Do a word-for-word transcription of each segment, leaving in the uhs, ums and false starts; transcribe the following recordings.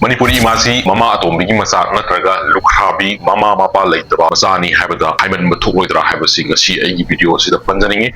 ꯃꯅꯤꯄꯨꯔꯤ ꯏꯃꯥꯁꯤ ꯃꯃꯥ ꯑꯇꯣꯝꯕꯤꯒꯤ ꯃꯆꯥ ꯅꯠꯇ꯭ꯔꯒ ꯂꯨꯈ꯭ꯔꯥꯕꯤ, ꯃꯃꯥ ꯃꯄꯥ ꯂꯩꯇꯕ ꯃꯆꯥꯅꯤ ꯍꯥꯏꯕꯗ ꯍꯥꯏꯃꯟꯕ ꯊꯣꯛꯂꯣꯏꯗ꯭ꯔꯥ ꯍꯥꯏꯕꯁꯤ ꯉꯁꯤ ꯑꯩꯒꯤ ꯚꯤꯗꯤꯑꯣ ꯑꯁꯤꯗ ꯄꯟꯖꯅꯤꯡꯉꯤ꯫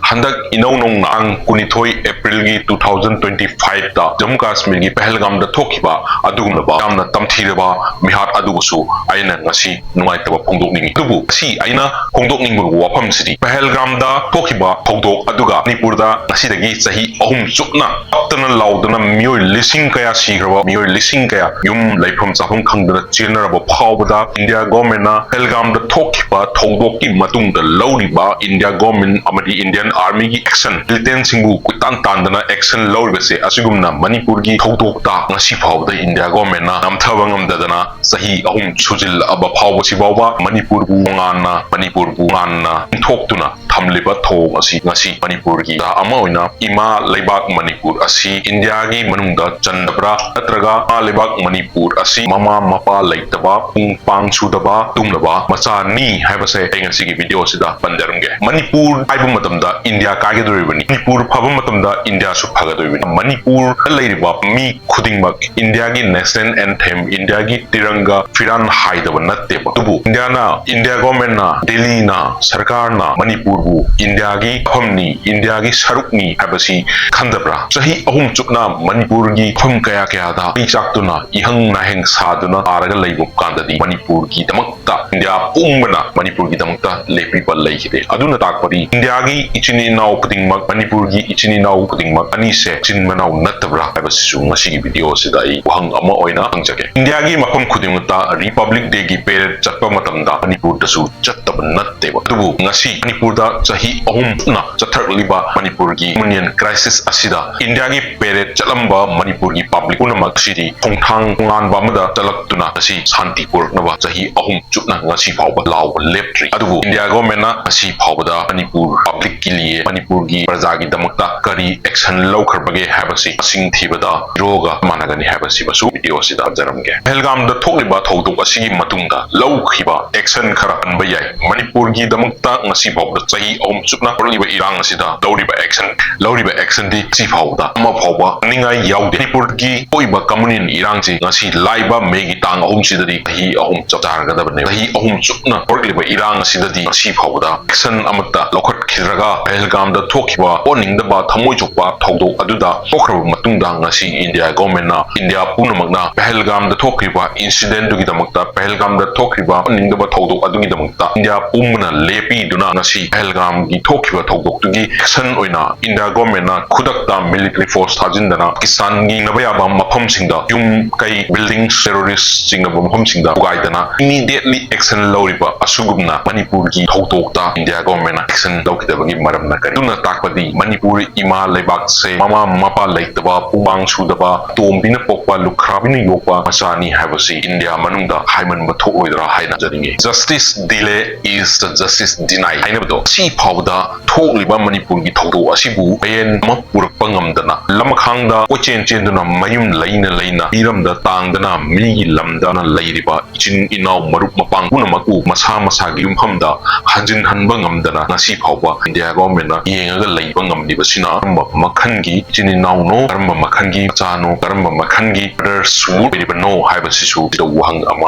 ꯍꯟꯗꯛ ꯏꯅꯧ ꯅꯧꯅ ꯇꯥꯡ ꯀꯨꯟꯅꯤꯊꯣꯏ ꯑꯦꯄ꯭ꯔꯤꯜꯒꯤ two thousand twenty five ꯇ ꯖꯝꯃꯨ ꯀꯥꯁꯃꯤꯔꯒꯤ ꯄꯍꯜꯒꯥꯝꯗ ꯊꯣꯛꯈꯤꯕ ꯑꯗꯨꯒꯨꯝꯂꯕ ꯌꯥꯝꯅ ꯇꯝꯊꯤꯔꯕ ꯃꯤꯍꯥꯠ ꯑꯗꯨꯕꯨꯁꯨ ꯑꯩꯅ ꯉꯁꯤ ꯅꯨꯡꯉꯥꯏꯇꯕ ꯐꯣꯡꯗꯣꯛꯅꯤꯡꯉꯤ꯫ ꯑꯗꯨꯕꯨ ꯉꯁꯤ ꯑꯩꯅ ꯐꯣꯡꯗꯣꯛꯅꯤꯡꯕ ꯋꯥꯐꯝꯁꯤꯗꯤ ꯄꯍꯜꯒꯥꯝꯗ ꯊꯣꯛꯈꯤꯕ ꯊꯧꯗꯣꯛ ꯑꯗꯨꯒ ꯃꯅꯤꯄꯨꯔꯗ ꯉꯁꯤꯗꯒꯤ ꯆꯍꯤ ꯑꯍꯨꯝ ꯆꯨꯞꯅ ꯀꯞꯇꯅ ꯂꯥꯎꯗꯅ ꯃꯤꯑꯣꯏ ꯂꯤꯁꯤꯡ ꯀꯌꯥ ꯁꯤꯈ꯭ꯔꯕ, ꯃꯤꯑꯣꯏ ꯂꯤꯁꯤꯡ ꯀꯌꯥ ꯌꯨꯝ ꯂꯩꯐꯝ ꯆꯥꯐꯝ ꯈꯪꯗꯅ ꯆꯦꯟꯅꯔꯕ ꯐꯥꯎꯕꯗ ꯏꯟꯗꯤꯌꯥ ꯒꯣꯔꯃꯦꯟꯅ ꯄꯍꯜꯒꯥꯝꯗ ꯊꯣꯛꯈꯤꯕ ꯊꯧꯗꯣꯛꯀꯤ ꯃꯇꯨꯡꯗ ꯂꯧꯔꯤꯕ ꯏꯟꯗꯤꯌꯥ ꯒꯣꯔꯃꯦꯟ ꯑꯃꯗꯤ ꯏꯟꯗꯤꯌꯥꯟ ꯑꯥꯔꯃꯤꯒꯤ ꯑꯦꯛꯁꯟ, ꯃꯤꯂꯤꯇꯦꯟꯁꯤꯡꯕꯨ ꯀꯣꯏꯇꯥꯟ ꯇꯥꯟꯗꯅ ꯑꯦꯛꯁꯟ ꯂꯧꯔꯤꯕꯁꯦ ꯑꯁꯤꯒꯨꯝꯅ ꯃꯅꯤꯄꯨꯔꯒꯤ ꯊꯧꯗꯣꯛꯇ ꯉꯁꯤ ꯐꯥꯎꯕꯗ ꯏꯟꯗꯤꯌꯥ ꯒꯣꯔꯃꯦꯟꯅ ꯅꯝꯊꯕ ꯉꯝꯗꯗꯅ ꯆꯍꯤ ꯑꯍꯨꯝ ꯁꯨꯖꯤꯜꯂꯛꯑꯕ ꯐꯥꯎꯕꯁꯤ ꯐꯥꯎꯕ ꯃꯅꯤꯄꯨꯔꯕꯨ ꯉꯥꯟꯅ, ꯃꯅꯤꯄꯨꯔꯕꯨ ꯉꯥꯟꯅ ꯏꯟꯊꯣꯛꯇꯨꯅ ꯊꯝꯂꯤꯕ ꯊꯧꯑꯣꯡ ꯑꯁꯤ ꯉꯁꯤ ꯃꯅꯤꯄꯨꯔꯒꯤ ꯑꯃ ꯑꯣꯏꯅ ꯏꯃꯥ ꯂꯩꯕꯥꯛ ꯃꯅꯤꯄꯨꯔ ꯑꯁꯤ ꯏꯟꯗꯤꯌꯥꯒꯤ ꯃꯅꯨꯡꯗ ꯆꯟꯗꯕ꯭ꯔꯥ ꯅꯠꯇ꯭ꯔꯒ ꯏꯃꯥ ꯂꯩꯕꯥꯛ ꯃꯅꯤꯄꯨꯔ ꯑꯁꯤ ꯃꯃꯥ ꯃꯄꯥ ꯂꯩꯇꯕ, ꯄꯨꯡ ꯄꯥꯡ ꯁꯨꯗꯕ ꯇꯨꯝꯂꯕ ꯃꯆꯥꯅꯤ ꯍꯥꯏꯕꯁꯦ ꯑꯩ ꯉꯁꯤꯒꯤ ꯚꯤꯗꯤꯑꯣ ꯑꯁꯤꯗ ꯄꯟꯖꯔꯝꯒꯦ꯫ ꯃꯅꯤꯄꯨꯔ ꯍꯥꯏꯕ ꯃꯇꯝꯗ ꯏꯟꯗꯤꯌꯥ ꯀꯥꯏꯒꯗꯧꯔꯤꯕꯅꯤ꯫ ꯃꯅꯤꯄꯨꯔ ꯐꯕ ꯃꯇꯝꯗ ꯏꯟꯗꯤꯌꯥꯁꯨ ꯐꯒꯗꯧꯔꯤꯕꯅꯤ꯫ ꯃꯅꯤꯄꯨꯔꯗ ꯂꯩꯔꯤꯕ ꯃꯤ ꯈꯨꯗꯤꯡꯃꯛ ꯏꯟꯗꯤꯌꯥꯒꯤ ꯅꯦꯁꯅꯦꯜ ꯑꯦꯟꯊꯦꯝ, ꯏꯟꯗꯤꯌꯥꯒꯤ ꯇꯤꯔꯪꯒ ꯐꯤꯔꯥꯟ ꯍꯥꯏꯗꯕ ꯅꯠꯇꯦꯕ꯫ ꯑꯗꯨꯕꯨ ꯏꯟꯗꯤꯌꯥꯅ, ꯏꯟꯗꯤꯌꯥ ꯒꯣꯔꯃꯦꯟꯅ, ꯗꯦꯜꯂꯤꯅ, ꯁꯔꯀꯥꯔꯅ ꯃꯅꯤꯄꯨꯔꯕꯨ ꯏꯟꯗꯤꯌꯥꯒꯤ ꯃꯐꯝꯅꯤ, ꯏꯟꯗꯤꯌꯥꯒꯤ ꯁꯔꯨꯛꯅꯤ ꯍꯥꯏꯕꯁꯤ ꯈꯟꯗꯕ꯭ꯔꯥ? ꯆꯍꯤ ꯑꯍꯨꯝ ꯆꯨꯞꯅ ꯃꯅꯤꯄꯨꯔꯒꯤ ꯃꯐꯝ ꯀꯌꯥ ꯀꯌꯥꯗ ꯃꯩ ꯆꯥꯛꯇꯨꯅ, ꯏꯍꯪ ꯅꯥꯍꯦꯡ ꯁꯥꯗꯨꯅ ꯇꯥꯔꯒ ꯂꯩꯕ ꯀꯥꯟꯗꯗꯤ ꯃꯅꯤꯄꯨꯔꯒꯤꯗꯃꯛꯇ ꯏꯟꯗꯤꯌꯥ ꯄꯨꯝꯕꯅ ꯃꯅꯤꯄꯨꯔꯒꯤꯗꯃꯛꯇ ꯂꯦꯞꯄꯤꯕ ꯂꯩꯈꯤꯗꯦ꯫ ꯑꯗꯨꯅ ꯇꯥꯛꯄꯗꯤ ꯏꯟꯗꯤꯌꯥꯒꯤ ꯏꯆꯤꯟ ꯏꯅꯥꯎ ꯈꯨꯗꯤꯡꯃꯛ, ꯃꯅꯤꯄꯨꯔꯒꯤ ꯏꯆꯤꯟ ꯏꯅꯥꯎ ꯈꯨꯗꯤꯡꯃꯛ ꯑꯅꯤꯁꯦ ꯃꯆꯤꯟ ꯃꯅꯥꯎ ꯅꯠꯇꯕ꯭ꯔꯥ ꯍꯥꯏꯕꯁꯤꯁꯨ ꯉꯁꯤꯒꯤ ꯚꯤꯗꯤꯑꯣ ꯑꯁꯤꯗ ꯑꯩ ꯋꯥꯍꯪ ꯑꯃ ꯑꯣꯏꯅ ꯍꯪꯖꯒꯦ꯫ ꯏꯟꯗꯤꯌꯥꯒꯤ ꯃꯐꯝ ꯈꯨꯗꯤꯡꯃꯛꯇ ꯔꯤꯄꯕ꯭ꯂꯤꯛ ꯗꯦꯒꯤ ꯄꯦꯔꯦꯗ ꯆꯠꯄ ꯃꯇꯝꯗ ꯃꯅꯤꯄꯨꯔꯗꯁꯨ ꯆꯠꯇꯕ ꯅꯠꯇꯦꯕ꯫ ꯑꯗꯨꯕꯨ ꯉꯁꯤ ꯃꯅꯤꯄꯨꯔꯗ ꯆꯍꯤ ꯑꯍꯨꯝꯅ ꯆꯠꯊꯔꯛꯂꯤꯕ ꯃꯅꯤꯄꯨꯔꯒꯤ ꯍ꯭ꯌꯨꯃꯦꯅꯤꯌꯟ ꯀ꯭ꯔꯥꯏꯁꯤꯁ ꯑꯁꯤꯗ ꯏꯟꯗꯤꯌꯥꯒꯤ ꯄꯦꯔꯦꯗ ꯆꯠꯂꯝꯕ ꯃꯅꯤꯄꯨꯔꯒꯤ ꯄꯕ꯭ꯂꯤꯛ ꯄꯨꯝꯅꯃꯛ ꯑꯁꯤꯗꯤ ꯈꯣꯡꯊꯥꯡ ꯇꯣꯉꯥꯟꯕ ꯑꯃꯗ ꯆꯠꯂꯛꯇꯨꯅ ꯉꯁꯤ ꯁꯥꯟꯇꯤ ꯄꯨꯔꯛꯅꯕ ꯆꯍꯤ ꯑꯍꯨꯝ ꯆꯨꯞꯅ ꯉꯁꯤ ꯐꯥꯎꯕ ꯂꯥꯎꯕ ꯂꯦꯞꯇ꯭ꯔꯤ꯫ ꯑꯗꯨꯕꯨ ꯏꯟꯗꯤꯌꯥ ꯒꯣꯔꯃꯦꯟꯅ ꯉꯁꯤ ꯐꯥꯎꯕꯗ ꯃꯅꯤꯄꯨꯔ ꯄꯕ꯭ꯂꯤꯛꯀꯤ ꯂꯤꯌꯦ, ꯃꯅꯤꯄꯨꯔꯒꯤ ꯄ꯭ꯔꯖꯥꯒꯤꯗꯃꯛꯇ ꯀꯔꯤ ꯑꯦꯛꯁꯟ ꯂꯧꯈ꯭ꯔꯕꯒꯦ ꯍꯥꯏꯕꯁꯤ ꯃꯁꯤꯡ ꯊꯤꯕꯗ ꯖꯤꯔꯣꯒ ꯃꯥꯟꯅꯒꯅꯤ ꯍꯥꯏꯕꯁꯤꯃꯁꯨ ꯚꯤꯗꯤꯑꯣ ꯑꯁꯤꯗ ꯍꯥꯏꯖꯔꯝꯒꯦ꯫ ꯄꯍꯜꯒꯥꯝꯗ ꯊꯣꯛꯂꯤꯕ ꯊꯧꯗꯣꯛ ꯑꯁꯤꯒꯤ ꯃꯇꯨꯡꯗ ꯂꯧꯈꯤꯕ ꯑꯦꯛꯁꯟ ꯈꯔ ꯄꯟꯕ ꯌꯥꯏ꯫ ꯃꯅꯤꯄꯨꯔꯒꯤꯗꯃꯛꯇ ꯉꯁꯤ ꯐꯥꯎꯕꯗ ꯆꯍꯤ ꯑꯍꯨꯝ ꯆꯨꯞꯅ ꯍꯧꯔꯛꯂꯤꯕ ꯏꯔꯥꯡ ꯑꯁꯤꯗ ꯂꯧꯔꯤꯕ ꯑꯦꯛꯁꯟ, ꯂꯧꯔꯤꯕ ꯑꯦꯛꯁꯟꯗꯤ ꯉꯁꯤ ꯐꯥꯎꯕꯗ ꯑꯃ ꯐꯥꯎꯕ ꯄꯟꯅꯤꯡꯉꯥꯏ ꯌꯥꯎꯗꯦ꯫ ꯃꯅꯤꯄꯨꯔꯒꯤ ꯊꯣꯛꯏꯕ ꯀꯝꯃꯨꯅꯦꯜ ꯏꯔꯥꯡ ꯏꯔꯥꯡꯁꯤ ꯉꯁꯤ ꯂꯥꯛꯏꯕ ꯃꯦꯒꯤ ꯇꯥꯡ ꯑꯍꯨꯝꯁꯤꯗꯅꯤ ꯆꯍꯤ ꯑꯍꯨꯝ ꯆꯞ ꯆꯥꯔꯒꯗꯕꯅꯤ꯫ ꯆꯍꯤ ꯑꯍꯨꯝ ꯆꯨꯞꯅ ꯍꯧꯔꯛꯂꯤꯕ ꯏꯔꯥꯡ ꯑꯁꯤꯗꯗꯤ ꯉꯁꯤ ꯐꯥꯎꯕꯗ action ꯑꯃꯠꯇ ꯂꯧꯈꯠꯈꯤꯗ꯭ꯔꯒ ꯄꯍꯜꯒꯥꯝꯗ ꯊꯣꯛꯈꯤꯕ ꯑꯣꯟꯅꯤꯡꯗꯕ ꯊꯃꯣꯏ ꯁꯣꯛꯄ ꯊꯧꯗꯣꯛ ꯑꯗꯨꯗ ꯊꯣꯛꯈ꯭ꯔꯕ ꯃꯇꯨꯡꯗ ꯉꯁꯤ ꯏꯟꯗꯤꯌꯥ ꯒꯣꯔꯃꯦꯟꯅ ꯏꯟꯗꯤꯌꯥ ꯄꯨꯝꯅꯃꯛꯅ ꯄꯍꯜꯒꯥꯝꯗ ꯊꯣꯛꯈꯤꯕ incident ꯗꯨꯒꯤꯗꯃꯛꯇ, ꯄꯍꯜꯒꯥꯝꯗ ꯊꯣꯛꯈꯤꯕ ꯑꯣꯟꯅꯤꯡꯗꯕ ꯊꯧꯗꯣꯛ ꯑꯗꯨꯒꯤꯗꯃꯛꯇ ꯏꯟꯗꯤꯌꯥ ꯄꯨꯝꯕꯅ ꯂꯦꯞꯄꯤꯗꯨꯅ ꯉꯁꯤ ꯄꯍꯜꯒꯥꯝꯒꯤ ꯊꯣꯛꯈꯤꯕ ꯊꯧꯗꯣꯛꯇꯨꯒꯤ action ꯑꯣꯏꯅ ꯏꯟꯗꯤꯌꯥ ꯒꯣꯔꯃꯦꯟꯅ ꯈꯨꯗꯛꯇ military force ꯊꯥꯖꯤꯟꯗꯅ ꯄꯥꯀꯤꯁꯇꯥꯟꯒꯤ ꯌꯦꯡꯅꯕ ꯌꯥꯕ ꯃꯐꯝꯁꯤꯡꯗ, ꯌꯨꯝ ꯀꯩ, buildings, terrorist ꯆꯤꯡꯅꯕ ꯃꯐꯝꯁꯤꯡꯗ ꯊꯨꯒꯥꯏꯗꯅ immediately action ꯂꯧꯔꯤꯕ ꯑꯁꯤꯒꯨꯝꯅ ꯃꯅꯤꯄꯨꯔꯒꯤ ꯊꯧꯗꯣꯛꯇ ꯏꯟꯗꯤꯌꯥ ꯒꯣꯔꯃꯦꯟꯅ action ꯂꯧꯈꯤꯗꯕꯒꯤ ꯃꯔꯝꯅ ꯀꯔꯤ? ꯑꯗꯨꯅ ꯇꯥꯛꯄꯗꯤ ꯃꯅꯤꯄꯨꯔ ꯏꯃꯥ ꯂꯩꯕꯥꯛꯁꯦ ꯃꯃꯥ ꯃꯄꯥ ꯂꯩꯇꯕ, ꯄꯨꯃꯥꯡ ꯁꯨꯗꯕ, ꯇꯣꯝꯕꯤꯅ ꯄꯣꯛꯄ, ꯂꯨꯈ꯭ꯔꯥꯕꯤꯅ ꯌꯣꯛꯄ ꯃꯆꯥꯅꯤ ꯍꯥꯏꯕꯁꯤ ꯏꯟꯗꯤꯌꯥ ꯃꯅꯨꯡꯗ ꯍꯥꯏꯃꯟꯕ ꯊꯣꯛꯂꯣꯏꯗ꯭ꯔꯥ ꯍꯥꯏꯅ ꯍꯥꯏꯖꯅꯤꯡꯉꯤ꯫ Justice delay is the justice denied ꯍꯥꯏꯅꯕꯗꯣ, ꯁꯤ ꯐꯥꯎꯕꯗ ꯊꯣꯛꯂꯤꯕ ꯃꯅꯤꯄꯨꯔꯒꯤ ꯊꯧꯗꯣꯛ ꯑꯁꯤꯕꯨ ꯃꯌꯦꯟ ꯑꯃ ꯄꯨꯔꯛꯄ ꯉꯝꯗꯅ ꯂꯃꯈꯥꯡꯗ ꯀꯣꯏꯆꯦꯟ ꯆꯦꯟꯗꯨꯅ ꯃꯌꯨꯝ ꯂꯩꯅ ꯂꯩꯅ ꯃꯤꯔꯝꯗ ꯇꯥꯡꯗꯅ ꯃꯤꯒꯤ ꯂꯝꯗ ꯂꯩꯔꯤꯕ ꯏꯆꯤꯟ ꯏꯅꯥꯎ ꯃꯔꯨꯞ ꯃꯄꯥꯡ ꯄꯨꯝꯅꯃꯛꯄꯨ ꯃꯁꯥ ꯃꯁꯥꯒꯤ ꯌꯨꯝꯐꯝꯗ ꯍꯟꯖꯤꯟꯍꯟꯕ ꯉꯝꯗꯅ ꯉꯁꯤ ꯐꯥꯎꯕ ꯏꯟꯗꯤꯌꯥ ꯒꯣꯔꯃꯦꯟꯅ ꯌꯦꯡꯉꯒ ꯂꯩꯕ ꯉꯝꯂꯤꯕꯁꯤꯅ ꯀꯔꯝꯕ ꯃꯈꯜꯒꯤ ꯏꯆꯤꯟ ꯏꯅꯥꯎꯅꯣ, ꯀꯔꯝꯕ ꯃꯈꯜꯒꯤ ꯃꯆꯥꯅꯣ, ꯀꯔꯝꯕ ꯃꯈꯜꯒꯤ brotherhood ꯑꯣꯏꯔꯤꯕꯅꯣ ꯍꯥꯏꯕꯁꯤꯁꯨ ꯁꯤꯗ ꯋꯥꯍꯪ ꯑꯃ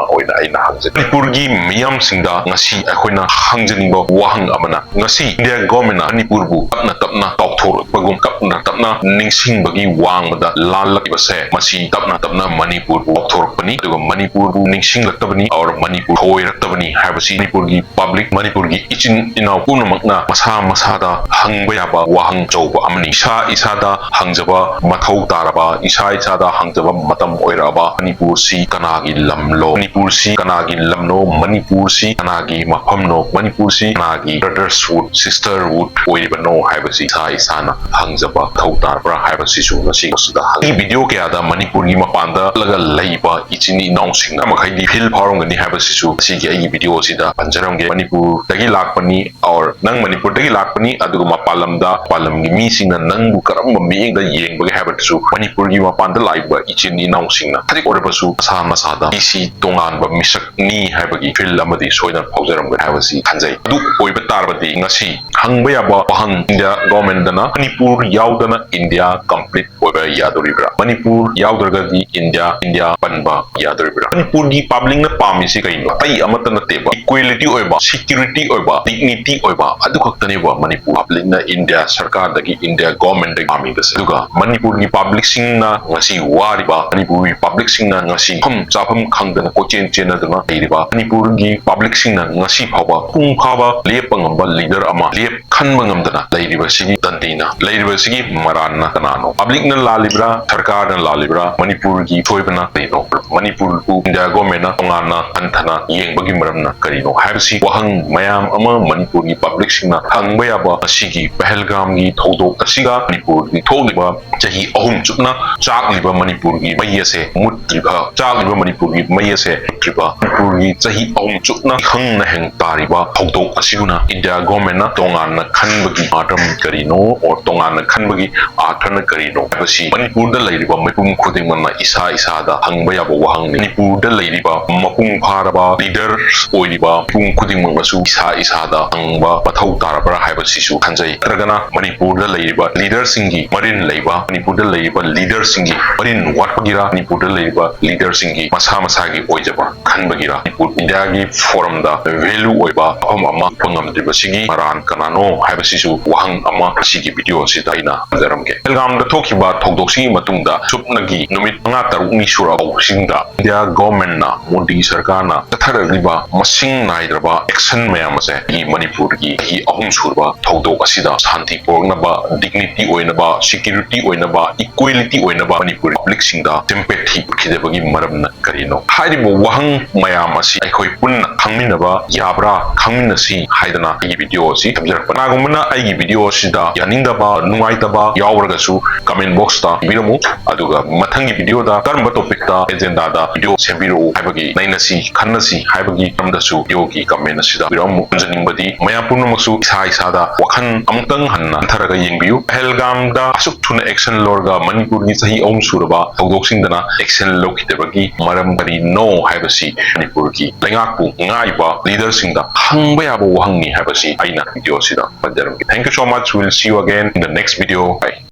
ꯑꯣꯏꯅ ꯑꯩꯅ ꯍꯪꯖꯩ꯫ ꯃꯅꯤꯄꯨꯔꯒꯤ ꯃꯤꯌꯥꯝꯁꯤꯡꯗ ꯉꯁꯤ ꯑꯩꯈꯣꯏꯅ ꯍꯪꯖꯅꯤꯡꯕ ꯋꯥꯍꯪ ꯑꯃꯅ, ꯉꯁꯤ ꯏꯟꯗꯤꯌꯥ ꯒꯣꯔꯃꯦꯟꯅ ꯃꯅꯤꯄꯨꯔꯕꯨ ꯇꯞꯅ ꯇꯞꯅ ꯀꯥꯎꯊꯣꯔꯛꯄꯒꯨꯝ, ꯇꯞꯅ ꯇꯞꯅ ꯅꯤꯡꯁꯤꯡꯕꯒꯤ ꯋꯥꯡꯃꯗ ꯂꯥꯜꯂꯛꯂꯤꯕꯁꯦ, ꯃꯁꯤ ꯇꯞꯅ ꯇꯞꯅ ꯃꯅꯤꯄꯨꯔꯕꯨ ꯀꯥꯎꯊꯣꯔꯛꯄꯅꯤ, ꯑꯗꯨꯒ ꯃꯅꯤꯄꯨꯔꯕꯨ ꯅꯤꯡꯁꯤꯡꯂꯛꯇꯕꯅꯤ, or ꯃꯅꯤꯄꯨꯔ ꯊꯧꯑꯣꯏꯔꯛꯇꯕꯅꯤ ꯍꯥꯏꯕꯁꯤ ꯃꯅꯤꯄꯨꯔꯒꯤ public, ꯃꯅꯤꯄꯨꯔꯒꯤ ꯏꯆꯤꯟ ꯏꯅꯥꯎ ꯄꯨꯝꯅꯃꯛꯅ ꯃꯁꯥ ꯃꯁꯥꯗ ꯍꯪꯕ ꯌꯥꯕ ꯋꯥꯍꯪ ꯑꯆꯧꯕ ꯑꯃꯅꯤ꯫ ꯏꯁꯥ ꯏꯁꯥꯗ ꯍꯪꯖꯕ ꯃꯊꯧ ꯇꯥꯔꯕ, ꯏꯁꯥ ꯏꯁꯥꯗ ꯍꯪꯖꯕ ꯃꯇꯝ ꯑꯣꯏꯔꯛꯑꯕ, ꯃꯅꯤꯄꯨꯔꯁꯤ ꯀꯅꯥꯒꯤ ꯂꯝꯂꯣ? ꯃꯅꯤꯄꯨꯔꯁꯤ ꯀꯅꯥꯒꯤ ꯂꯝꯅꯣ? ꯃꯅꯤꯄꯨꯔꯁꯤ ꯀꯅꯥꯒꯤ ꯃꯐꯝꯅꯣ? ꯃꯅꯤꯄꯨꯔꯁꯤ ꯀꯅꯥꯒꯤ brotherhood, sisterhood ꯑꯣꯏꯔꯤꯕꯅꯣ ꯍꯥꯏꯕꯁꯤ ꯏꯁꯥ ꯏꯁꯥꯅ ꯍꯪꯖꯕ ꯃꯊꯧ ꯇꯥꯔꯕ꯭ꯔꯥ ꯍꯥꯏꯕꯁꯤꯁꯨ ꯉꯁꯤ ꯃꯁꯤꯗ ꯍꯪꯖꯩ꯫ ꯑꯩꯒꯤ video ꯀꯌꯥꯗ ꯃꯅꯤꯄꯨꯔꯒꯤ ꯃꯄꯥꯟꯗ ꯆꯠꯂꯒ ꯂꯩꯕ ꯏꯆꯤꯟ ꯏꯅꯥꯎꯁꯤꯡꯅ ꯃꯈꯩꯗꯤ feel ꯐꯥꯎꯔꯝꯒꯅꯤ ꯍꯥꯏꯕꯁꯤꯁꯨ ꯉꯁꯤꯒꯤ ꯑꯩꯒꯤ video ꯑꯁꯤꯗ ꯄꯟꯖꯔꯝꯒꯦ꯫ ꯃꯅꯤꯄꯨꯔꯗꯒꯤ ꯂꯥꯛꯄꯅꯤ, or ꯅꯪ ꯃꯅꯤꯄꯨꯔꯗꯒꯤ ꯂꯥꯛꯄꯅꯤ, ꯑꯗꯨꯒ ꯃꯄꯥꯟ ꯂꯝꯗ, ꯃꯄꯥꯟ ꯂꯝꯒꯤ ꯃꯤꯁꯤꯡꯅ ꯅꯪꯕꯨ ꯀꯔꯝꯕ ꯃꯤꯠꯌꯦꯡꯗ ꯌꯦꯡꯕꯒꯦ ꯍꯥꯏꯕꯗꯨꯁꯨ ꯃꯅꯤꯄꯨꯔꯒꯤ ꯃꯄꯥꯟꯗ ꯂꯥꯛꯏꯕ ꯏꯆꯤꯟ ꯏꯅꯥꯎꯁꯤꯡꯅ ꯈꯖꯤꯛ ꯑꯣꯏꯔꯕꯁꯨ ꯃꯁꯥ ꯃꯁꯥꯗ ꯑꯩꯁꯤ ꯇꯣꯉꯥꯟꯕ ꯃꯤꯁꯛꯅꯤ ꯍꯥꯏꯕꯒꯤ feel ꯑꯃꯗꯤ ꯁꯣꯏꯗꯅ ꯐꯥꯎꯖꯔꯝꯒꯅꯤ ꯍꯥꯏꯕꯁꯤ ꯈꯟꯖꯩ꯫ ꯑꯗꯨ ꯑꯣꯏꯕ ꯇꯥꯔꯕꯗꯤ ꯉꯁꯤ ꯍꯪꯕ ꯌꯥꯕ ꯋꯥꯍꯪ, ꯏꯟꯗꯤꯌꯥ ꯒꯣꯔꯃꯦꯟꯗꯅ ꯃꯅꯤꯄꯨꯔ ꯌꯥꯎꯗꯅ ꯏꯟꯗꯤꯌꯥ complete ꯑꯣꯏꯕ ꯌꯥꯗꯣꯔꯤꯕ꯭ꯔꯥ? ꯃꯅꯤꯄꯨꯔ ꯌꯥꯎꯗ꯭ꯔꯒꯗꯤ ꯏꯟꯗꯤꯌꯥ, ꯏꯟꯗꯤꯌꯥ ꯄꯟꯕ ꯌꯥꯗꯣꯔꯤꯕ꯭ꯔꯥ? ꯃꯅꯤꯄꯨꯔꯒꯤ ꯄꯕ꯭ꯂꯤꯛꯅ ꯄꯥꯝꯃꯤꯁꯤ ꯀꯩꯅꯣ? ꯑꯇꯩ ꯑꯃꯠꯇ ꯅꯠꯇꯦꯕ꯫ ꯏꯀ꯭ꯋꯦꯂꯤꯇꯤ ꯑꯣꯏꯕ, ꯁꯤꯀ꯭ꯌꯨꯔꯤꯇꯤ ꯑꯣꯏꯕ, ꯗꯤꯒꯅꯤꯇꯤ ꯑꯣꯏꯕ, ꯑꯗꯨ ꯈꯛꯇꯅꯦꯕ ꯃꯅꯤꯄꯨꯔ ꯄꯕ꯭ꯂꯤꯛꯅ ꯏꯟꯗꯤꯌꯥ ꯁꯔꯀꯥꯔꯗꯒꯤ, ꯏꯟꯗꯤꯌꯥ ꯒꯣꯔꯃꯦꯟꯗꯒꯤ ꯄꯥꯝꯃꯤꯕꯁꯦ꯫ ꯑꯗꯨꯒ ꯃꯅꯤꯄꯨꯔꯒꯤ ꯄꯕ꯭ꯂꯤꯛꯁꯤꯡꯅ ꯉꯁꯤ ꯋꯥꯔꯤꯕ, ꯃꯅꯤꯄꯨꯔꯒꯤ ꯄꯕ꯭ꯂꯤꯛꯁꯤꯡꯅ ꯉꯁꯤ ꯐꯝ ꯆꯥꯐꯝ ꯈꯪꯗꯅ ꯀꯣꯏꯆꯦꯟ ꯆꯦꯟꯅꯗꯨꯅ ꯂꯩꯔꯤꯕ, ꯃꯅꯤꯄꯨꯔꯒꯤ ꯄꯕ꯭ꯂꯤꯛꯁꯤꯡꯅ ꯉꯁꯤ ꯐꯥꯎꯕ ꯃꯄꯨꯡ ꯐꯥꯕ ꯂꯦꯞꯄ ꯉꯝꯕ ꯂꯤꯗꯔ ꯑꯃ ꯂꯦꯞ ꯈꯟꯕ ꯉꯝꯗꯅ ꯂꯩꯔꯤꯕꯁꯤꯒꯤ ꯗꯟꯗꯤꯅ, ꯂꯩꯔꯤꯕꯁꯤꯒꯤ ꯃꯔꯥꯟꯅ ꯀꯅꯥꯅꯣ? ꯄꯕ꯭ꯂꯤꯛꯅ ꯂꯥꯜꯂꯤꯕ꯭ꯔꯥ? ꯁꯔꯀꯥꯔꯅ ꯂꯥꯜꯂꯤꯕ꯭ꯔꯥ? ꯃꯅꯤꯄꯨꯔꯒꯤ ꯁꯣꯏꯕꯅ ꯀꯔꯤꯅꯣ? ꯃꯅꯤꯄꯨꯔꯕꯨ ꯏꯟꯗꯤꯌꯥ ꯒꯣꯔꯃꯦꯟꯅ ꯇꯣꯉꯥꯟꯅ ꯍꯟꯊꯅ ꯌꯦꯡꯕꯒꯤ ꯃꯔꯝꯅ ꯀꯔꯤꯅꯣ ꯍꯥꯏꯕꯁꯤ ꯋꯥꯍꯪ ꯃꯌꯥꯝ ꯑꯃ ꯃꯅꯤꯄꯨꯔꯒꯤ ꯄꯕ꯭ꯂꯤꯛꯁꯤꯡꯅ ꯍꯪꯕ ꯌꯥꯕ ꯉꯁꯤꯒꯤ ꯄꯍꯜꯒꯥꯝꯒꯤ ꯊꯧꯗꯣꯛ ꯑꯁꯤꯒ ꯃꯅꯤꯄꯨꯔꯒꯤ ꯊꯣꯛꯂꯤꯕ ꯆꯍꯤ ꯑꯍꯨꯝ ꯆꯨꯞꯅ ꯆꯥꯛꯂꯤꯕ ꯃꯅꯤꯄꯨꯔꯒꯤ ꯃꯩ ꯑꯁꯦ ꯃꯨꯠꯇ꯭ꯔꯤꯕ, ꯆꯥꯛꯂꯤꯕ ꯃꯅꯤꯄꯨꯔꯒꯤ ꯃꯩ ꯑꯁꯦ ꯃꯨꯠꯇ꯭ꯔꯤꯕ, ꯃꯅꯤꯄꯨꯔꯒꯤ ꯆꯍꯤ ꯑꯍꯨꯝ ꯆꯨꯞꯅ ꯏꯍꯪ ꯅꯍꯪ ꯇꯥꯔꯤꯕ ꯊꯧꯗꯣꯛ ꯑꯁꯤꯕꯨꯅ ꯏꯟꯗꯤꯌꯥ ꯒꯣꯔꯃꯦꯟꯅ ꯇꯣꯉꯥꯟꯅ ꯈꯟꯕꯒꯤ ꯃꯔꯝ ꯀꯔꯤꯅꯣ, or ꯇꯣꯉꯥꯟꯅ ꯈꯟꯕꯒꯤ ꯑꯥꯔꯊꯅ ꯀꯔꯤꯅꯣ ꯍꯥꯏꯕꯁꯤ ꯃꯅꯤꯄꯨꯔꯗ ꯂꯩꯔꯤꯕ ꯃꯤꯄꯨꯝ ꯈꯨꯗꯤꯡꯃꯛꯅ ꯏꯁꯥ ꯏꯁꯥꯗ ꯍꯪꯕ ꯌꯥꯕ ꯋꯥꯍꯪꯅꯤ꯫ ꯃꯅꯤꯄꯨꯔꯗ ꯂꯩꯔꯤꯕ ꯃꯄꯨꯡ ꯐꯥꯔꯕ ꯂꯤꯗꯔ ꯑꯣꯏꯔꯤꯕ ꯃꯤꯄꯨꯝ ꯈꯨꯗꯤꯡꯃꯛꯅꯁꯨ ꯏꯁꯥ ꯏꯁꯥꯗ ꯍꯪꯕ ꯃꯊꯧ ꯇꯥꯔꯕ꯭ꯔꯥ ꯍꯥꯏꯕꯁꯤꯁꯨ ꯈꯟꯖꯩ꯫ ꯅꯠꯇ꯭ꯔꯒꯅ ꯃꯅꯤꯄꯨꯔꯗ ꯂꯩꯔꯤꯕ ꯂꯤꯗꯔꯁꯤꯡꯒꯤ ꯃꯔꯤꯟ ꯂꯩꯕ, ꯃꯅꯤꯄꯨꯔꯗ ꯂꯩꯔꯤꯕ ꯂꯤꯗꯔꯁꯤꯡꯒꯤ ꯃꯔꯤꯟ ꯋꯥꯠꯄꯒꯤꯔ, ꯃꯅꯤꯄꯨꯔꯗ ꯂꯩꯔꯤꯕ ꯂꯤꯗꯔꯁꯤꯡꯒꯤ ꯃꯁꯥ ꯃꯁꯥꯒꯤ ꯑꯣꯏꯖꯕ ꯈꯟꯕꯒꯤꯔ? ꯃꯅꯤꯄꯨꯔ ꯏꯟꯗꯤꯌꯥꯒꯤ ꯐꯣꯔꯝꯗ ꯚꯦꯂꯨ ꯑꯣꯏꯕ ꯋꯥꯐꯝ ꯑꯃ ꯎꯠꯄ ꯉꯝꯗ꯭ꯔꯤꯕꯁꯤꯒꯤ ꯃꯔꯥꯟ ꯀꯅꯥꯅꯣ ꯍꯥꯏꯕꯁꯤꯁꯨ ꯋꯥꯍꯪ ꯑꯃ ꯉꯁꯤꯒꯤ ꯚꯤꯗꯤꯑꯣ ꯑꯁꯤꯗ ꯑꯩꯅ ꯊꯝꯖꯔꯝꯒꯦ꯫ ꯄꯍꯜꯒꯥꯝꯗ ꯊꯣꯛꯈꯤꯕ ꯊꯧꯗꯣꯛꯁꯤꯒꯤ ꯃꯇꯨꯡꯗ ꯁꯨꯞꯅꯒꯤ ꯅꯨꯃꯤꯠ ꯃꯉꯥ ꯇꯔꯨꯛꯅꯤ ꯁꯨꯔꯛꯄꯁꯤꯡꯗ ꯏꯟꯗꯤꯌꯥ ꯒꯣꯔꯃꯦꯟꯅ, ꯃꯣꯗꯤ ꯁꯔꯀꯥꯔꯅ ꯆꯠꯊꯔꯛꯂꯤꯕ ꯃꯁꯤꯡ ꯅꯥꯏꯗ꯭ꯔꯕ ꯑꯦꯛꯁꯟ ꯃꯌꯥꯝ ꯑꯁꯦ ꯃꯅꯤꯄꯨꯔꯒꯤ ꯆꯍꯤ ꯑꯍꯨꯝ ꯁꯨꯔꯕ ꯊꯧꯗꯣꯛ ꯑꯁꯤꯗ ꯁꯥꯟꯇꯤ ꯄꯨꯔꯛꯅꯕ, ꯗꯤꯒꯅꯤꯇꯤ ꯑꯣꯏꯅꯕ, ꯁꯤꯀ꯭ꯌꯨꯔꯤꯇꯤ ꯑꯣꯏꯅꯕ, ꯏꯀ꯭ꯋꯦꯂꯤꯇꯤ ꯑꯣꯏꯅꯕ ꯃꯅꯤꯄꯨꯔꯤ ꯄꯕ꯭ꯂꯤꯛꯁꯤꯡꯗ ꯁꯤꯝꯄꯦꯊꯤ ꯎꯠꯈꯤꯗꯕꯒꯤ ꯃꯔꯝꯅ ꯀꯔꯤꯅꯣ? ꯍꯥꯏꯔꯤꯕ ꯋꯥꯍꯪ ꯃꯌꯥꯝ ꯑꯁꯤ ꯑꯩꯈꯣꯏ ꯄꯨꯟꯅ ꯈꯪꯃꯤꯟꯅꯕ ꯌꯥꯕ꯭ꯔꯥ? ꯈꯪꯃꯤꯟꯅꯁꯤ ꯍꯥꯏꯗꯅ ꯑꯩꯒꯤ ꯚꯤꯗꯤꯑꯣ ꯑꯁꯤ ꯊꯝꯖꯔꯛꯄ꯫ ꯀꯅꯥꯒꯨꯝꯕꯅ ꯑꯩꯒꯤ ꯚꯤꯗꯤꯑꯣ ꯑꯁꯤꯗ ꯌꯥꯅꯤꯡꯗꯕ, ꯅꯨꯡꯉꯥꯏꯇꯕ ꯌꯥꯎꯔꯒꯁꯨ ꯀꯃꯦꯟ ꯕꯣꯛꯁꯇ ꯄꯤꯕꯤꯔꯝꯃꯨ꯫ ꯑꯗꯨꯒ ꯃꯊꯪꯒꯤ ꯚꯤꯗꯤꯑꯣꯗ ꯀꯔꯝꯕ ꯇꯣꯄꯤꯛꯇ, ꯑꯦꯖꯦꯟꯗꯥꯗ ꯚꯤꯗꯤꯑꯣ ꯁꯦꯝꯕꯤꯔꯛꯎ ꯍꯥꯏꯕꯒꯤ ꯅꯩꯅꯁꯤ, ꯈꯟꯅꯁꯤ ꯍꯥꯏꯕꯒꯤ ꯃꯔꯝꯗꯁꯨ ꯚꯤꯗꯤꯑꯣꯒꯤ ꯀꯃꯦꯟ ꯑꯁꯤꯗ ꯄꯤꯔꯝꯃꯨ꯫ ꯊꯝꯖꯅꯤꯡꯕꯗꯤ ꯃꯌꯥꯝ ꯄꯨꯝꯅꯃꯛꯁꯨ ꯏꯁꯥ ꯏꯁꯥꯗ ꯋꯥꯈꯜ ꯑꯃꯨꯛꯇꯪ ꯍꯟꯅ ꯈꯟꯊꯔꯒ ꯌꯦꯡꯕꯤꯌꯨ꯫ ꯄꯍꯜꯒꯥꯝꯗ ꯑꯁꯨꯛ ꯊꯨꯅ ꯑꯦꯛꯁꯟ ꯂꯧꯔꯒ ꯃꯅꯤꯄꯨꯔꯒꯤ ꯆꯍꯤ ꯑꯍꯨꯝ ꯁꯨꯔꯕ ꯊꯧꯗꯣꯛꯁꯤꯡꯗꯅ ꯑꯦꯛꯁꯟ ꯂꯧꯈꯤꯗꯕꯒꯤ ꯃꯔꯝ ꯀꯔꯤꯅꯣ ꯍꯥꯏꯕꯁꯤ ꯃꯅꯤꯄꯨꯔꯒꯤ ꯂꯩꯉꯥꯛꯄꯨ ꯉꯥꯛꯏꯕ ꯂꯤꯗꯔꯁꯤꯡꯗ ꯍꯪꯕ ꯌꯥꯕ ꯋꯥꯍꯪꯅꯤ ꯍꯥꯏꯕꯁꯤ ꯑꯩꯅ ꯚꯤꯗꯤꯑꯣ ꯑꯁꯤꯗ ꯄꯟꯖꯔꯝꯒꯦ꯫ Thank you so much. We'll see you again in the next video. Bye.